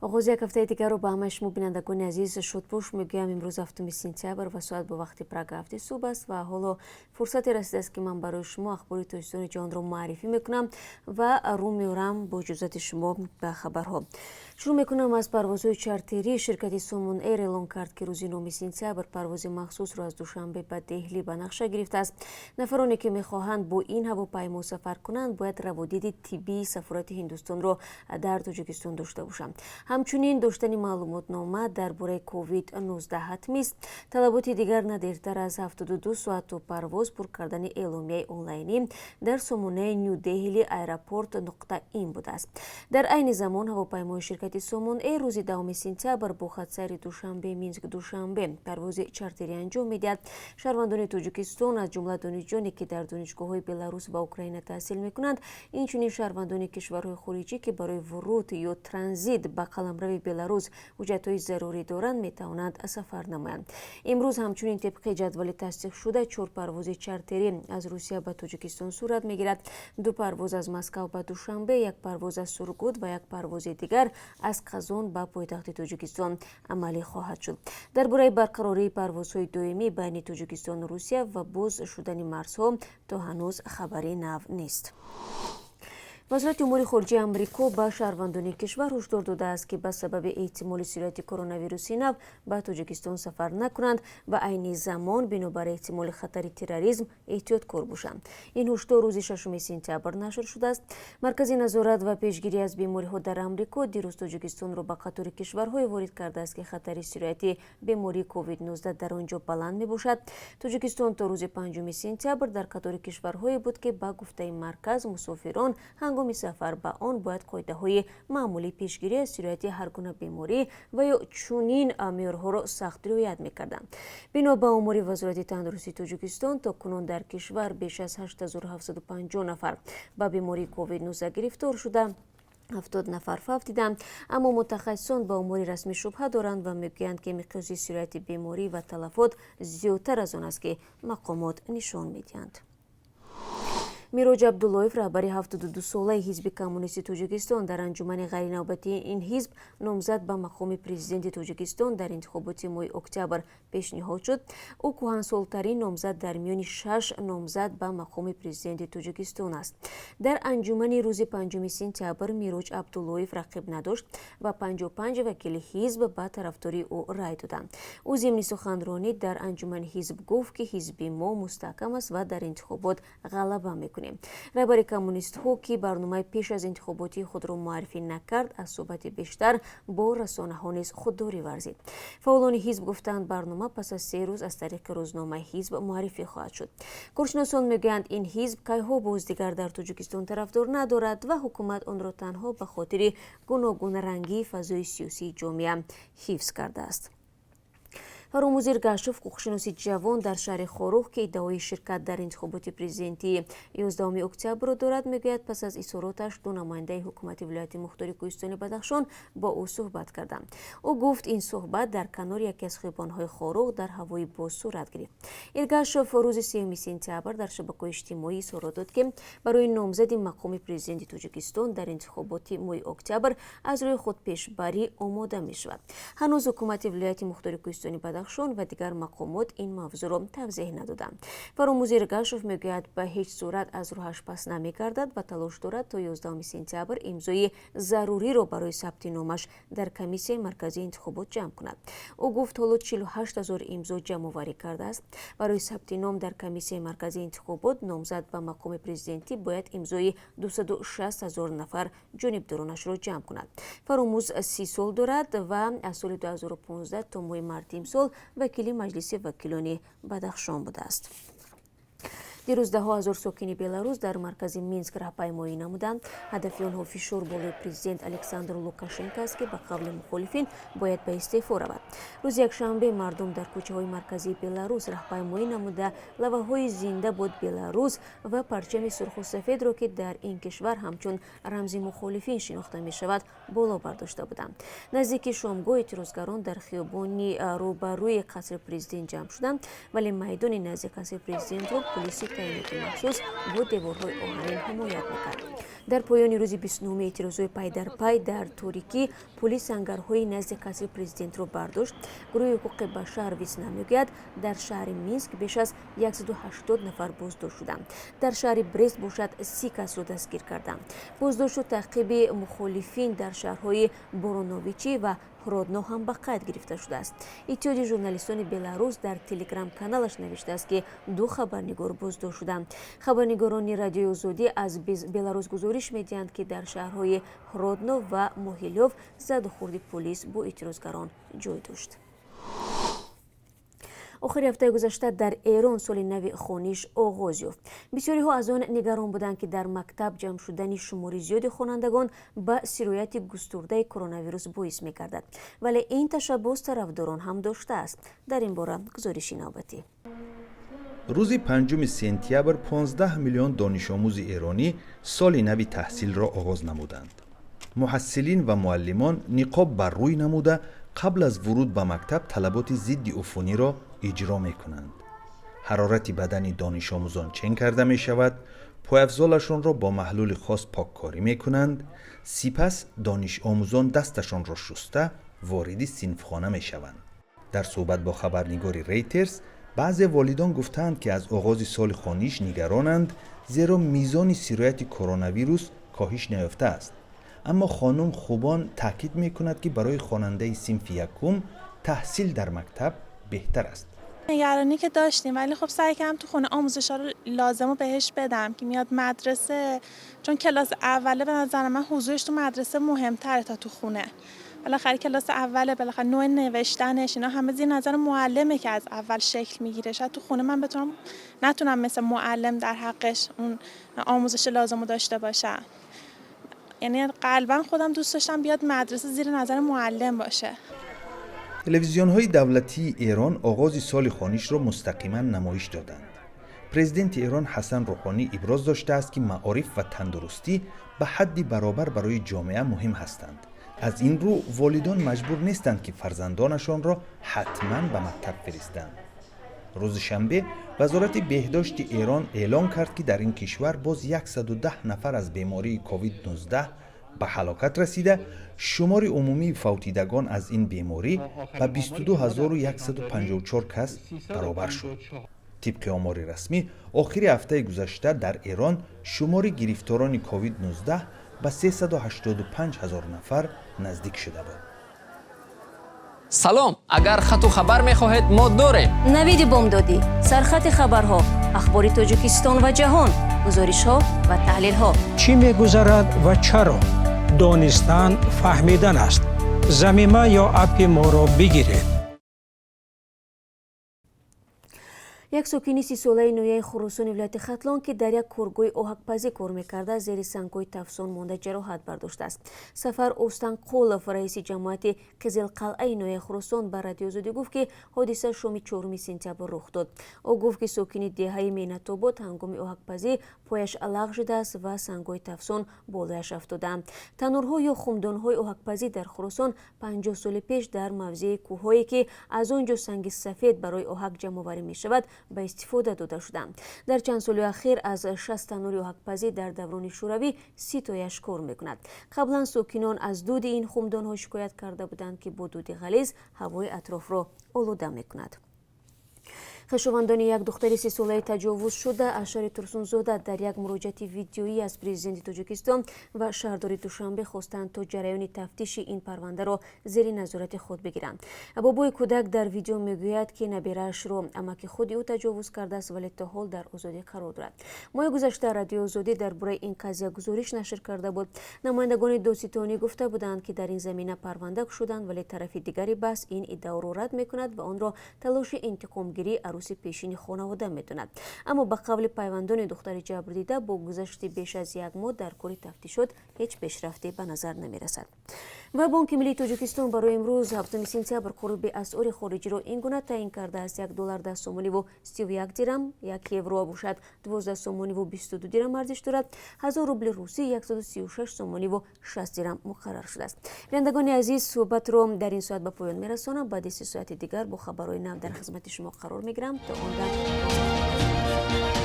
Оғози як ҳафтаи дигарро ба ҳамаи шумо, бинандагони азиз, шодбош мегӯям. Имрӯз 7 сентябр ва соат бо вақти Прага 7-и субҳ аст ва ҳоло фурсате расидааст, ки ман барои шумо ахбори Тоҷикистони ҷаҳонро муаррифӣ мекунам ва рӯ меорам бо иҷозати шумо ба хабарҳо. Шурӯъ мекунам аз парвозҳои чартерӣ. Ширкати Сомон Эйр эълон кард, ки рӯзи 9 сентябр парвози махсусро аз Душанбе ба Деҳлӣ ба нақша гирифтааст. Нафароне, ки мехоҳанд бо ин ҳавопаймо сафар кунанд, бояд раводиди тиббии сафорати Ҳиндустонро дар Тоҷикистон дошта бошанд. Ҳамчунин доштани маълумотнома дар бораи COVID-19 ҳатмист. Талаботи дигар: на дертар аз 72 соат то парвоз пур кардани эъломияи онлайнӣ дар сомонаи newdelhi airport.in будааст. Дар айни замон ҳавопаймои ширкати Сомон Эйр рӯзи 10 сентябр бо хатсайри Душанбе, Минск, Душанбе парвози чартерӣ анҷом медиҳад. Шаҳрвандони Тоҷикистон, аз ҷумла донишҷӯёне, ки дар донишгоҳҳои Беларус ва Украина таҳсил мекунанд, инчунин шаҳрвандони кишварҳои хориҷӣ, ки барои вуруд ё транзит ба қаламрави Беларус ҳуҷҷатҳои зарурӣ доранд, метавонанд сафар намоянд. Имрӯз ҳамчунин тибқи ҷадвали тасдиқшуда чор парвози чартерӣ аз Русия ба Тоҷикистон сурат мегирад: ду парвоз аз Москав ба Душанбе, як парвоз аз Сургут ва як парвози дигар аз Қазон ба пойтахти Тоҷикистон амалӣ хоҳад шуд. Дар бораи барқарории парвозҳои доимӣ байни Тоҷикистону Русия ва боз шудани марзҳо то ҳанӯз хабари нав нест. Вазорати умури хориҷаи Амрико ба шаҳрвандони кишвар ҳушдор додааст, ки ба сабаби эҳтимоли сирояти коронавируси нав ба Тоҷикистон сафар накунанд ва айни замон бинобар эҳтимоли хатари терроризм эҳтиёткор бошанд. Ин ҳушдор рӯзи 6 сентябр нашр шудааст. Маркази назорат ва пешгирӣ аз бемориҳо дар Амрико дирӯз Тоҷикистонро ба қатори кишварҳое ворид кардааст, ки хатари сирояти бемории COVID-19 дар он ҷо баланд мебошад. Тоҷикистон то рӯзи 5 сентябр дар қатори кишварҳое буд, ки ба гуфтаи марказ мусофирон ҳангоми сафар ба он бояд қоидаҳои маъмулии пешгирӣ аз сирояти ҳар гуна беморӣ ва ё чунин меъёрҳоро сахт риоят мекарданд. Бино ба омори Вазорати тандурустии Тоҷикистон, то кунун дар кишвар беш аз 8750 нафар ба бемории COVID-19 гирифтор шуда, 70 нафар фавтиданд. Аммо мутахассисон ба омори расмӣ шубҳа доранд ва мегӯянд, ки миқёси сирояти беморӣ ва талафот зиёдтар аз он аст, ки мақомот нишон медиҳанд. Мироҷ Абдуллоев, раҳбари 72-солаи Ҳизби Коммунисти Тоҷикистон, дар анҷумани ғайринавбатии ин ҳизб номзад ба мақоми президенти Тоҷикистон дар интихоботи моҳи октябр пешниҳод шуд. Ӯ кӯҳансолтарин номзад дар миёни шаш номзад ба мақоми президенти Тоҷикистон аст. Дар анҷумани рӯзи 5 сентябр Мироҷ Абдуллоев рақиб надошт ва 55 вакили ҳизб ба тарафдории ӯ рай доданд. Ӯ зимни суханронӣ дар анҷумани ҳизб гуфт, ки ҳизби мо мустаҳкам аст ва дар интихобот ғалаба мекунем. Раҳбари коммунистҳо, ки барномаи пеш аз интихоботии худро муаррифӣ накард, аз суҳбати бештар бо расонаҳо низ худдорӣ варзид. Фаъолони ҳизб гуфтанд, барнома пас аз 3 рӯз аз тариқи рӯзномаи ҳизб муаррифӣ хоҳад шуд. Коршиносон мегӯянд, ин ҳизб кайҳо боз дигар дар Тоҷикистон тарафдор надорад ва ҳукумат онро танҳо ба хотири гуногунрангии фазои сиёсии ҷомеа ҳифз кардааст. Фаромӯз Иргашов, ҳуқуқшиноси ҷавон дар шаҳри Хоруғ, ки иддаои ширкат дар интихоботи президентии 11 октябрро дорад, мегӯяд, пас аз изҳороташ ду намояндаи ҳукумати вилояти мухтори кӯҳистони Бадахшон бо ӯ суҳбат карданд. Ӯ гуфт, ин суҳбат дар канори яке аз хиёбонҳои Хоруғ дар ҳавои боз сурат гирифт. Иргашов рӯзи 3 сентябр дар шабакаҳои иҷтимоӣ изҳорот дод, ки барои номзади мақоми президенти Тоҷикистон дар интихоботи моҳи октябр аз рӯи худпешбарӣ омода мешавад. Ҳанӯз ҳукумати вилояти мухтори кӯҳистони Бадахшон ва дигар мақомот ин мавзӯъро тавзеҳ надоданд. Фаромӯз Иргашов мегӯяд, ба ҳеҷ сурат аз роҳаш пас намегардад ва талош дорад то 11 сентябр имзои заруриро барои сабти номаш дар Комиссияи марказии интихобот ҷамъ кунад. Ӯ гуфт, ҳоло 48 ҳазор имзо ҷамъоварӣ кардааст. Барои сабти ном дар Комиссияи марказии интихобот номзад ба мақоми президентӣ бояд имзои 260 ҳазор нафар ҷонибдоронашро ҷамъ кунад. Фаромӯз 30 сол дорад ва аз соли 2015 то моҳи марти имсол вакили Маҷлиси вакилони Бадахшон будааст. Дирӯз даҳҳо ҳазор сокини Беларус дар маркази Минск раҳпаймоӣ намуданд. Ҳадафи онҳо фишор болои президент Александр Лукашенко аст, ки ба қавли мухолифин бояд ба истеъфо равад. Рӯзи якшанбе мардум дар кӯчаҳои марказии Беларус раҳпаймоӣ намуда, лавҳаҳои «Зинда бод Беларус» ва парчами сурху сафедро, ки дар ин кишвар ҳамчун рамзи мухолифин шинохта мешавад, боло бардошта буданд. Наздики шомгоҳ эътирозгарон дар хиёбони рӯбарӯи қасри президент ҷамъ шуданд, вале майдони назди қасри президентро полиси таъиноти махсус бо деворҳои оҳанин ҳимоят мекард. Дар поёни рӯзи 29-уми эътирозҳои пай дар пай дар торикӣ полис сангарҳои назди қасри президентро бардошт. Гурӯҳи ҳуқуқи башар Весна мегӯяд, дар шаҳри Минск беш аз 180 нафар боздошт шуданд. Дар шаҳри Брест бошад, 30 касро дастгир карданд. Боздошту таъқиби мухолифин дар шаҳрҳои Бороновичи ва Ҳродно ҳам ба қайд гирифта шудааст. Иттиҳоди журналистони Беларус дар телеграм-каналаш навиштааст, ки ду хабарнигор боздошт шуданд. Хабарнигорони Радиои Озодӣ аз Беларус гузориш медиҳанд, ки дар шаҳрҳои Ҳродно ва Моҳилёв задухӯрди полис бо эътирозгарон ҷой дошт. Охири ҳафтаи гузашта дар Эрон соли нави хониш оғоз ёфт. Бисёриҳо аз он нигарон буданд, ки дар мактаб ҷамъ шудани шумори зиёди хонандагон ба сирояти густурдаи коронавирус боис мегардад, вале ин ташаббус тарафдорон ҳам доштааст. Дар ин бора гузориши навбатӣ. Рӯзи 5 сентябр 15 миллион донишомӯзи эронӣ соли нави таҳсилро оғоз намуданд. Муҳассилин ва муаллимон ниқоб бар рӯй намуда, қабл аз вуруд ба мактаб талаботи зидди уфуниро иҷро мекунанд. Ҳарорати бадани донишомӯзон чен карда мешавад, пойафзолашонро бо маҳлули хос поккорӣ мекунанд. Сипас донишомӯзон дасташонро шуста вориди синфхона мешаванд. Дар суҳбат бо хабарнигори Рейтерс баъзе волидон гуфтаанд, ки аз оғози соли хониш нигаронанд, зеро мизони сирояти коронавирус коҳиш наёфтааст. Аммо хонум Хубон таъкид мекунад, ки барои хонандаи синфи якум таҳсил дар мактаб беҳтар аст. نگرانی که داشتیم، ولی خب سعی کردم تو خونه آموزش رو لازم رو بهش بدم که میاد مدرسه، چون کلاس اوله، به نظر من حضورش تو مدرسه مهمتره تا تو خونه. بالاخره کلاس اوله، بالاخره نوع نوشتنش، اینا همه زیر نظر معلمه که از اول شکل میگیره. شاید تو خونه من بتونم نتونم مثل معلم در حقش اون آموزش لازم رو داشته باشم. یعنی قلبا خودم دوست داشتم بیاد مدرسه، زیر نظر معلم باشه. Телевизионҳои давлатии Эрон оғози соли хонишро мустақиман намоиш доданд. Президенти Эрон Ҳасан Рӯҳонӣ иброз доштааст, ки маориф ва тандурустӣ ба ҳадди баробар барои ҷомеа муҳим ҳастанд. Аз ин рӯ волидон маҷбур нестанд, ки фарзандонашонро ҳатман ба мактаб фиристанд. Рӯзи шанбе Вазорати беҳдошти Эрон эълон кард, ки дар ин кишвар боз 110 нафар аз бемории COVID-19 ба ҳалокат расида, шумори умумии фавтидагон аз ин беморӣ ба 22 154 кас баробар шуд. Тибқи омори расмӣ, охири ҳафтаи гузашта дар Эрон шумори гирифторони COVID-19 ба 385 ҳазор нафар наздик шуда буд. Салом, агар хату хабар мехоҳед, мо дорем. Навиди бомдодӣ, сархати хабарҳо, ахбори Тоҷикистон ва ҷаҳон, гузоришҳо ва таҳлилҳо. Чӣ мегузарад ва чаро? Донистан фаҳмидан аст. Замима ё аппи моро бигиред. Як сокини 30-солаи ноҳияи Хуросони вилояти Хатлон, ки дар як коргоҳи оҳакпазӣ кор мекарда, зери сангҳои тафсон монда ҷароҳат бардоштааст. Сафар Останқулов, раиси ҷамоати Қизилқалъаи ноҳияи Хуросон, ба Радиои Озодӣ гуфт, ки ҳодиса шоми 4 сентябр рух дод. Ӯ гуфт, ки сокини деҳаи Меҳнатобод ҳангоми оҳакпазӣ пояш лағжидааст ва сангҳои тафсон болояш афтодаанд. Танурҳо ё хумдонҳои оҳакпазӣ дар Хуросон 50 соли пеш дар мавзеи кӯҳҳое, ки аз он ҷо санги сафед барои оҳак ҷамъоварӣ мешавад, ба истифода дода шуданд. Дар чанд соли ахир аз 60 танури оҳакпазӣ дар даврони шӯравӣ 30 тояш кор мекунад. Қаблан сокинон аз дуди ин хумдонҳо шикоят карда буданд, ки бо дуди ғализ ҳавои атрофро олуда мекунад. Хешовандони як духтари 3-солаи таҷовузшуда аз шаҳри Турсунзода дар як муроҷиати видеоӣ аз президенти Тоҷикистон ва шаҳрдори Душанбе хостанд, то ҷараёни тафтиши ин парвандаро зери назорати худ бигиранд. Бобои кӯдак дар видео мегӯяд, ки набираашро амаки худи ӯ таҷовуз кардааст, вале то ҳол дар озодӣ қарор дорад. Моҳи гузашта Радиои Озодӣ дар бораи ин қазия гузориш нашр карда буд. Намояндагони додситонӣ гуфта буданд, ки дар ин замина парванда кушоданд, вале тарафи дигари баҳс ин иддаоро рад мекунад ва онро талоши интиқомгирии арӯси пешини хонавода медонад. Аммо ба қавли пайвандони духтари ҷабрдида, бо гузашти беш аз як моҳ дар кори тафтишот ҳеҷ пешрафте ба назар намерасад. Ва Бонки миллии Тоҷикистон барои имрӯз, 7 сентябр, қурби асъори хориҷиро ин гуна таъин кардааст: 1 доллар 10 сомониву 31 дирам, 1 евро бошад 12 сомониву 22 дирам арзиш дорад, 1000 рубли русӣ 136 сомониву 60 дирам муқаррар шудааст. Бинандагони азиз, суҳбатро дар ин соат ба поён мерасонам. Баъди 3 соати дигар бо хабарҳои нав дар хизмати шумо қарор мегирам. То он дам.